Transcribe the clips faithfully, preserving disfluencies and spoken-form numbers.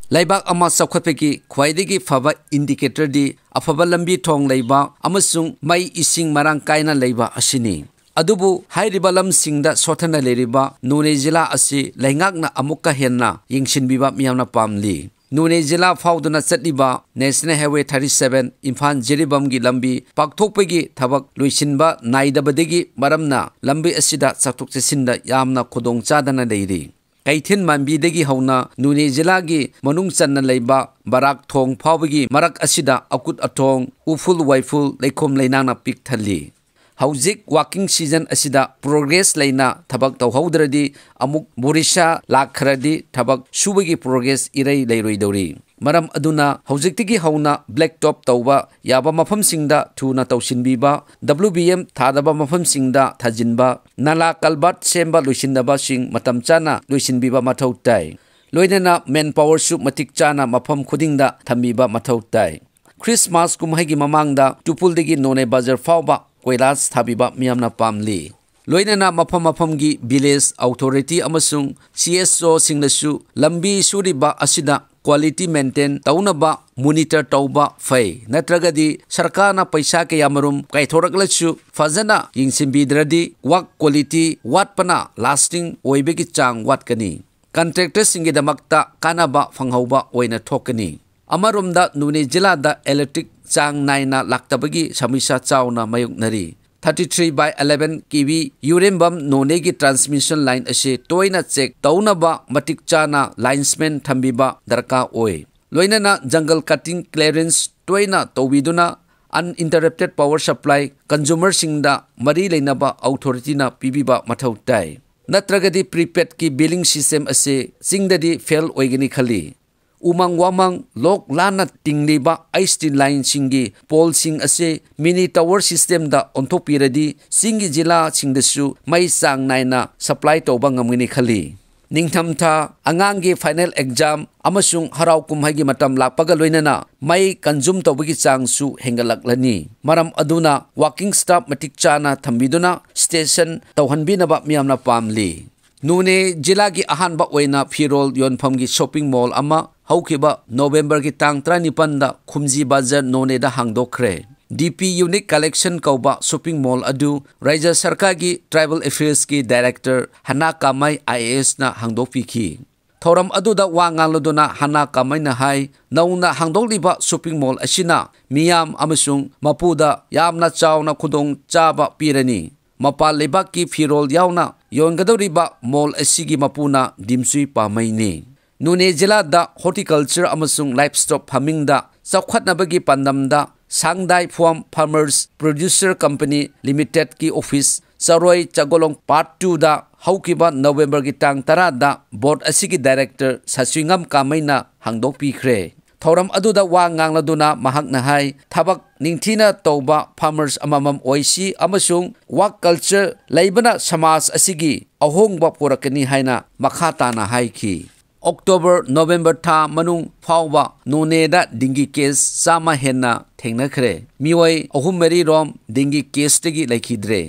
ꯂꯩꯕꯥꯛ ꯑꯃ ꯆꯥꯎꯈꯠꯄꯒꯤ ꯈ꯭ꯋꯥꯏꯗꯒꯤ ꯐꯕ indicatorꯗꯤ ꯑꯐꯕ ꯂꯝꯕꯤ ꯊꯣꯡ ꯂꯩꯕ ꯑꯃꯁꯨꯡ ꯃꯩ ꯏꯁꯤꯡ ꯃꯔꯥꯡ ꯀꯥꯏꯅ ꯂꯩꯕ ꯑꯁꯤꯅꯤ꯫ ꯑꯗꯨꯕꯨ ꯍꯥꯏꯔꯤꯕ ꯂꯝꯁꯤꯡꯗ ꯁꯣꯠꯊꯅ ꯂꯩꯔꯤꯕ ꯅꯣꯅꯦ ꯖꯤꯂꯥ ꯑꯁꯤ ꯂꯩꯉꯥꯛꯅ ꯑꯃꯨꯛꯀ ꯍꯦꯟꯅ ꯌꯦꯡꯁꯤꯟꯕꯤꯕ ꯃꯤꯌꯥꯝꯅ ꯄꯥꯝꯂꯤ꯫ ꯅꯣꯅꯦ ꯖꯤꯂꯥ ꯐꯥꯎꯗꯨꯅ ꯆꯠꯂꯤꯕ National Highway thirty seven Imphal ꯖꯤꯔꯤꯕꯥꯝꯒꯤ ꯂꯝꯕꯤ ꯄꯥꯛꯊꯣꯛꯄꯒꯤ ꯊꯕꯛ ꯂꯣꯏꯁꯤꯟꯕ ꯅꯥꯏꯗꯕꯗꯒꯤ ꯃꯔꯝꯅ ꯂꯝꯕꯤ ꯑꯁꯤꯗ ꯆꯠꯊꯣꯛ ꯆꯠꯁꯤꯟꯗ ꯌꯥꯝꯅ ꯈꯨꯗꯣꯡ ꯆꯥꯗꯅ ꯂꯩꯔꯤ꯫ ꯀꯩꯊꯦꯜ ꯃꯥꯟꯕꯤꯗꯒꯤ ꯍꯧꯅ ꯅꯣꯅꯦ ꯖꯤꯂꯥꯒꯤ ꯃꯅꯨꯡ ꯆꯟꯅ ꯂꯩꯕ ꯕꯔꯥꯛ ꯊꯣꯡ ꯐꯥꯎꯕꯒꯤ ꯃꯔꯛ ꯑꯁꯤꯗ ꯑꯀꯨꯠ ꯑꯇꯣꯡ, ꯎꯐꯨꯜ ꯋꯥꯏꯐꯨꯜ, ꯂꯩꯈꯣꯝ ꯂꯩꯅꯥꯡꯅ ꯄꯤꯛ ꯊꯜꯂꯤ꯫ ꯍꯧꯖꯤꯛ working season ꯑꯁꯤꯗ progress ꯂꯩꯅ ꯊꯕꯛ ꯇꯧꯍꯧꯗ꯭ꯔꯗꯤ ꯑꯃꯨꯛ ꯕꯣꯔꯤꯁꯥ ꯂꯥꯛꯈ꯭ꯔꯗꯤ ꯊꯕꯛ ꯁꯨꯕꯒꯤ progress ꯏꯔꯩ ꯂꯩꯔꯣꯏꯗꯧꯔꯤ꯫ ꯃꯔꯝ ꯑꯗꯨꯅ ꯍꯧꯖꯤꯛꯇꯒꯤ ꯍꯧꯅ black top ꯇꯧꯕ ꯌꯥꯕ ꯃꯐꯝꯁꯤꯡꯗ ꯊꯨꯅ ꯇꯧꯁꯤꯟꯕꯤꯕ, W B M ꯊꯥꯗꯕ ꯃꯐꯝꯁꯤꯡꯗ ꯊꯥꯖꯤꯟꯕ, ꯅꯥꯂꯥ culvert ꯁꯦꯝꯕ ꯂꯣꯏꯁꯤꯟꯗꯕꯁꯤꯡ ꯃꯇꯝ ꯆꯥꯅ ꯂꯣꯏꯁꯤꯟꯕꯤꯕ ꯃꯊꯧ ꯇꯥꯏ꯫ ꯂꯣꯏꯅꯅ manpowerꯁꯨ ꯃꯇꯤꯛ ꯆꯥꯅ ꯃꯐꯝ ꯈꯨꯗꯤꯡꯗ ꯊꯝꯕꯤꯕ ꯃꯊꯧ ꯇꯥꯏ꯫ Christmas ꯀꯨꯝꯍꯩꯒꯤ ꯃꯃꯥꯡꯗ ꯇꯨꯄꯨꯜꯗꯒꯤ ꯅꯣꯅꯦ ꯕꯖꯥꯔ ꯐꯥꯎꯕ ꯀꯣꯏꯂꯥꯁ ꯊꯥꯕꯤꯕ ꯃꯤꯌꯥꯝꯅ ꯄꯥꯝꯂꯤ꯫ ꯂꯣꯏꯅꯅ ꯃꯐꯝ ꯃꯐꯝꯒꯤ village authority ꯑꯃꯁꯨꯡ C S Oꯁꯤꯡꯅꯁꯨ ꯂꯝꯕꯤ ꯁꯨꯔꯤꯕ ꯑꯁꯤꯗ quality maintain ꯇꯧꯅꯕ monitor ꯇꯧꯕ ꯐꯩ, ꯅꯠꯇ꯭ꯔꯒꯗꯤ ꯁꯔꯀꯥꯔꯅ ꯄꯩꯁꯥ ꯀꯌꯥꯃꯔꯨꯝ ꯀꯥꯏꯊꯣꯔꯛꯂꯁꯨ ꯐꯖꯅ ꯌꯦꯡꯁꯤꯟꯕꯤꯗ꯭ꯔꯗꯤ work quality ꯋꯥꯠꯄꯅ lasting ꯑꯣꯏꯕꯒꯤ ꯆꯥꯡ ꯋꯥꯠꯀꯅꯤ꯫ Contractorꯁꯤꯡꯒꯤꯗꯃꯛꯇ ꯀꯥꯟꯅꯕ ꯐꯪꯍꯧꯕ ꯑꯣꯏꯅ ꯊꯣꯛꯀꯅꯤ꯫ ꯑꯃꯔꯣꯝꯗ ꯅꯣꯅꯦ ꯖꯤꯂꯥꯗ electric ꯆꯥꯡ ꯅꯥꯏꯅ ꯂꯥꯛꯇꯕꯒꯤ ꯁꯃꯁ꯭ꯌꯥ ꯆꯥꯎꯅ ꯃꯥꯌꯣꯛꯅꯔꯤ꯫ Thirty three by eleven KV ꯌꯨꯔꯦꯝꯕꯝ ꯅꯣꯅꯦꯒꯤ transmission line ꯑꯁꯤ ꯇꯣꯏꯅ check ꯇꯧꯅꯕ ꯃꯇꯤꯛ ꯆꯥꯅ linesman ꯊꯝꯕꯤꯕ ꯗꯔꯀꯥꯔ ꯑꯣꯏ꯫ ꯂꯣꯏꯅꯅ jungle cutting clearance ꯇꯣꯏꯅ ꯇꯧꯕꯤꯗꯨꯅ uninterrupted power supply consumerꯁꯤꯡꯗ ꯃꯔꯤ ꯂꯩꯅꯕ authorityꯅ ꯄꯤꯕꯤꯕ ꯃꯊꯧ ꯇꯥꯏ꯫ ꯅꯠꯇ꯭ꯔꯒꯗꯤ prepaidꯀꯤ billing system ꯑꯁꯤ ꯆꯤꯡꯗꯗꯤ fail ꯑꯣꯏꯒꯅꯤ ꯈꯜꯂꯤ꯫ ꯎꯃꯪ ꯋꯥꯃꯪ ꯂꯣꯛ ꯂꯥꯟꯅ ꯇꯤꯡꯂꯤꯕ ICT lineꯁꯤꯡꯒꯤ poleꯁꯤꯡ ꯑꯁꯤ mini tower systemꯗ ꯑꯣꯟꯊꯣꯛꯄꯤꯔꯗꯤ ꯆꯤꯡꯒꯤ ꯖꯤꯂꯥꯁꯤꯡꯗꯁꯨ ꯃꯩ ꯆꯥꯡ ꯅꯥꯏꯅ supply ꯇꯧꯕ ꯉꯝꯒꯅꯤ ꯈꯜꯂꯤ꯫ ꯅꯤꯡꯊꯝꯊꯥ, ꯑꯉꯥꯡꯒꯤ final exam ꯑꯃꯁꯨꯡ ꯍꯔꯥꯎ ꯀꯨꯝꯍꯩꯒꯤ ꯃꯇꯝ ꯂꯥꯛꯄꯒ ꯂꯣꯏꯅꯅ ꯃꯩ consume ꯇꯧꯕꯒꯤ ꯆꯥꯡꯁꯨ ꯍꯦꯟꯒꯠꯂꯛꯂꯅꯤ꯫ ꯃꯔꯝ ꯑꯗꯨꯅ working staff ꯃꯇꯤꯛ ꯆꯥꯅ ꯊꯝꯕꯤꯗꯨꯅ station ꯇꯧꯍꯟꯕꯤꯅꯕ ꯃꯤꯌꯥꯝꯅ ꯄꯥꯝꯂꯤ꯫ ꯅꯣꯅꯦ ꯖꯤꯂꯥꯒꯤ ꯑꯍꯥꯟꯕ ꯑꯣꯏꯅ ꯐꯤꯔꯣꯜ ꯌꯣꯟꯐꯝꯒꯤ shopping mall ꯑꯃ ꯍꯧꯈꯤꯕ ꯅꯣꯕꯦꯝꯕꯔꯒꯤ ꯇꯥꯡ ꯇꯔꯥꯅꯤꯄꯥꯟꯗ ꯈꯨꯝꯖꯤ ꯕꯖꯥꯔ ꯅꯣꯅꯦꯗ ꯍꯥꯡꯗꯣꯛꯈ꯭ꯔꯦ꯫ ꯗꯤ ꯄꯤ ꯌꯨꯅꯤꯛ ꯀꯂꯦꯛꯁꯟ ꯀꯧꯕ ꯁꯣꯄꯤꯡ ꯃꯣꯜ ꯑꯗꯨ ꯔꯥꯖ꯭ꯌ ꯁꯔꯀꯥꯔꯒꯤ ꯇ꯭ꯔꯥꯏꯕꯦꯜ ꯑꯦꯐꯤꯌꯔꯁꯀꯤ ꯗꯥꯏꯔꯦꯛꯇꯔ ꯍꯅꯥ ꯀꯥꯃꯩ ꯑꯥꯏ ꯑꯦ ꯑꯦꯁꯅ ꯍꯥꯡꯗꯣꯛꯄꯤꯈꯤ꯫ ꯊꯧꯔꯝ ꯑꯗꯨꯗ ꯋꯥ ꯉꯥꯡꯂꯗꯨꯅ ꯍꯅꯥ ꯀꯥꯃꯩꯅ ꯍꯥꯏ, ꯅꯧꯅ ꯍꯥꯡꯗꯣꯛꯂꯤꯕ ꯁꯣꯄꯤꯡ ꯃꯣꯜ ꯑꯁꯤꯅ ꯃꯤꯌꯥꯝ ꯑꯃꯁꯨꯡ ꯃꯄꯨꯗ ꯌꯥꯝꯅ ꯆꯥꯎꯅ ꯈꯨꯗꯣꯡꯆꯥꯕ ꯄꯤꯔꯅꯤ꯫ ꯃꯄꯥꯟ ꯂꯩꯕꯥꯛꯀꯤ ꯐꯤꯔꯣꯜ ꯌꯥꯎꯅ ꯌꯣꯟꯒꯗꯧꯔꯤꯕ ꯃꯣꯜ ꯑꯁꯤꯒꯤ ꯃꯄꯨꯅ ꯗꯤꯝꯆꯨꯏ ꯄꯥꯃꯩꯅꯤ꯫ ꯅꯣꯅꯦ ꯖꯤꯂꯥꯗ ꯍꯣꯔꯇꯤꯀꯜꯆꯔ ꯑꯃꯁꯨꯡ ꯂꯥꯏꯚꯁ꯭ꯇꯣꯛ ꯐꯥꯔꯃꯤꯡꯗ ꯆꯥꯎꯈꯠꯅꯕꯒꯤ ꯄꯥꯟꯗꯝꯗ Sangdai farm farmers producer company ꯂꯤꯃꯤꯇꯦꯗꯀꯤ ꯑꯣꯐꯤꯁ ꯆꯔꯣꯏ ꯆꯥꯒꯣꯂꯣꯡ ꯄꯥꯔꯠ ꯇꯨꯗ ꯍꯧꯈꯤꯕ ꯅꯕꯦꯝꯕꯔꯒꯤ ꯇꯥꯡ ꯇꯔꯥꯗ ꯕꯣꯔꯗ ꯑꯁꯤꯒꯤ ꯗꯥꯏꯔꯦꯛꯇꯔ ꯁꯥꯆꯨꯏꯉꯝ ꯀꯥꯃꯩꯅ ꯍꯥꯡꯗꯣꯛꯄꯤꯈ꯭ꯔꯦ꯫ ꯊꯧꯔꯝ ꯑꯗꯨꯗ ꯋꯥ ꯉꯥꯡꯂꯗꯨꯅ ꯃꯍꯥꯛꯅ ꯍꯥꯏ, ꯊꯕꯛ ꯅꯤꯡꯊꯤꯅ ꯇꯧꯕ ꯐꯥꯔꯃꯔꯁ ꯑꯃꯃꯝ ꯑꯣꯏꯁꯤ ꯑꯃꯁꯨꯡ ꯋꯥꯔꯛ ꯀꯜꯆꯔ ꯂꯩꯕꯅ ꯁꯃꯥꯖ ꯑꯁꯤꯒꯤ ꯑꯍꯣꯡꯕ ꯄꯨꯔꯛꯀꯅꯤ ꯍꯥꯏꯅ ꯃꯈꯥ ꯇꯥꯅ ꯍꯥꯏꯈꯤ꯫ ꯑꯣꯛꯇꯣꯕꯔ, ꯅꯕꯦꯝꯕꯔ ꯊꯥ ꯃꯅꯨꯡ ꯐꯥꯎꯕ ꯅꯣꯅꯦꯗ ꯗꯦꯡꯒꯤ ꯀꯦꯁ ꯆꯥꯝꯃ ꯍꯦꯟꯅ ꯊꯦꯡꯅꯈ꯭ꯔꯦ꯫ ꯃꯤꯑꯣꯏ ꯑꯍꯨꯝ ꯃꯔꯤ ꯔꯣꯝ ꯗꯦꯡꯒꯤ ꯀꯦꯁꯇꯒꯤ ꯂꯩꯈꯤꯗ꯭ꯔꯦ꯫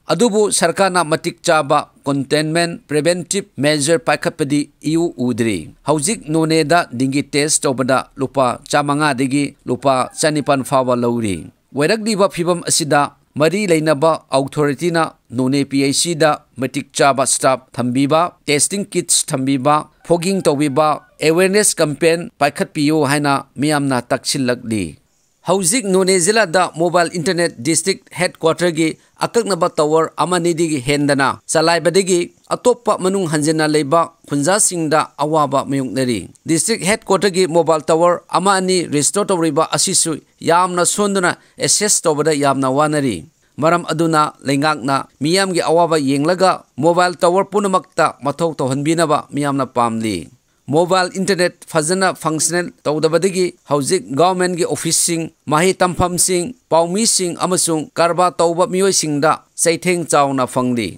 ꯑꯗꯨꯕꯨ ꯁꯔꯀꯥꯔꯅ ꯃꯇꯤꯛ ꯆꯥꯕ ꯀꯟꯇꯦꯟꯃꯦꯟ ꯄ꯭ꯔꯤꯚꯦꯟꯇꯤꯚ ꯃꯦꯖꯔ ꯄꯥꯏꯈꯠꯄꯗꯤ ꯏꯎ ꯎꯗ꯭ꯔꯤ꯫ ꯍꯧꯖꯤꯛ ꯅꯣꯅꯦꯗ ꯗꯦꯡꯒꯤ ꯇꯦꯁ ꯇꯧꯕꯗ ꯂꯨꯄꯥ ꯆꯥꯃꯉꯥꯗꯒꯤ ꯂꯨꯄꯥ ꯆꯅꯤꯄꯥꯟ ꯐꯥꯎꯕ ꯂꯧꯔꯤ꯫ ꯑꯣꯏꯔꯛꯂꯤꯕ ꯐꯤꯚꯝ ꯑꯁꯤꯗ ꯃꯔꯤ ꯂꯩꯅꯕ ꯑꯣꯊꯣꯔꯤꯇꯤꯅ ꯅꯣꯅꯦ ꯄꯤ ꯑꯩꯆ ꯁꯤꯗ ꯃꯇꯤꯛ ꯆꯥꯕ ꯁ꯭ꯇꯥꯐ ꯊꯝꯕꯤꯕ, ꯇꯦꯁꯇꯤꯡ ꯀꯤꯠꯁ ꯊꯝꯕꯤꯕ, ꯐꯣꯒꯤꯡ ꯇꯧꯕꯤꯕ, ꯑꯦꯋꯦꯔꯅꯦꯁ ꯀꯦꯝꯄꯦꯟ ꯄꯥꯏꯈꯠꯄꯤꯌꯨ ꯍꯥꯏꯅ ꯃꯤꯌꯥꯝꯅ ꯇꯛꯁꯤꯜꯂꯛꯂꯤ꯫ ꯍꯧꯖꯤꯛ ꯅꯣꯅꯦ ꯖꯤꯂꯥꯗ ꯃꯣꯕꯥꯏꯜ ꯏꯟꯇꯔꯅꯦꯠ ꯗꯤꯁꯇ꯭ꯔꯤꯛ ꯍꯦꯗꯀ꯭ꯋꯥꯇꯔꯒꯤ ꯑꯀꯛꯅꯕ ꯇꯋꯥꯔ ꯑꯃ ꯑꯅꯤꯗꯒꯤ ꯍꯦꯟꯗꯅ ꯆꯂꯥꯏꯕꯗꯒꯤ ꯑꯇꯣꯞꯄ ꯃꯅꯨꯡ ꯍꯟꯖꯤꯟꯅ ꯂꯩꯕ ꯈꯨꯟꯖꯥꯁꯤꯡꯗ ꯑꯋꯥꯕ ꯃꯥꯌꯣꯛꯅꯔꯤ꯫ ꯗꯤꯁꯇ꯭ꯔꯤꯛ ꯍꯦꯗꯀ꯭ꯋꯥꯇꯔꯒꯤ ꯃꯣꯕꯥꯏꯜ ꯇꯋꯥꯔ ꯑꯃ ꯑꯅꯤ ꯔꯤꯁꯇꯣꯔ ꯇꯧꯔꯤꯕ ꯑꯁꯤꯁꯨ ꯌꯥꯝꯅ ꯁꯣꯟꯗꯨꯅ ꯑꯦꯛꯁꯦꯁ ꯇꯧꯕꯗ ꯌꯥꯝꯅ ꯋꯥꯅꯔꯤ꯫ ꯃꯔꯝ ꯑꯗꯨꯅ ꯂꯩꯉꯥꯛꯅ ꯃꯤꯌꯥꯝꯒꯤ ꯑꯋꯥꯕ ꯌꯦꯡꯂꯒ ꯃꯣꯕꯥꯏꯜ ꯇꯋꯥꯔ ꯄꯨꯝꯅꯃꯛꯇ ꯃꯊꯧ ꯇꯧꯍꯟꯕꯤꯅꯕ ꯃꯤꯌꯥꯝꯅ ꯄꯥꯝꯂꯤ꯫ ꯃꯣꯕꯥꯏꯜ ꯏꯟꯇꯔꯅꯦꯠ ꯐꯖꯅ ꯐꯪꯁꯅꯦꯜ ꯇꯧꯗꯕꯗꯒꯤ ꯍꯧꯖꯤꯛ ꯒꯚꯔꯟꯃꯦꯟꯠꯀꯤ ꯑꯣꯐꯤꯁꯁꯤꯡ, ꯃꯍꯩ ꯇꯝꯐꯝꯁꯤꯡ, ꯄꯥꯎꯃꯤꯁꯤꯡ ꯑꯃꯁꯨꯡ ꯀꯔꯕꯥꯔ ꯇꯧꯕ ꯃꯤꯑꯣꯏꯁꯤꯡꯗ ꯆꯩꯊꯦꯡ ꯆꯥꯎꯅ ꯐꯪꯂꯤ꯫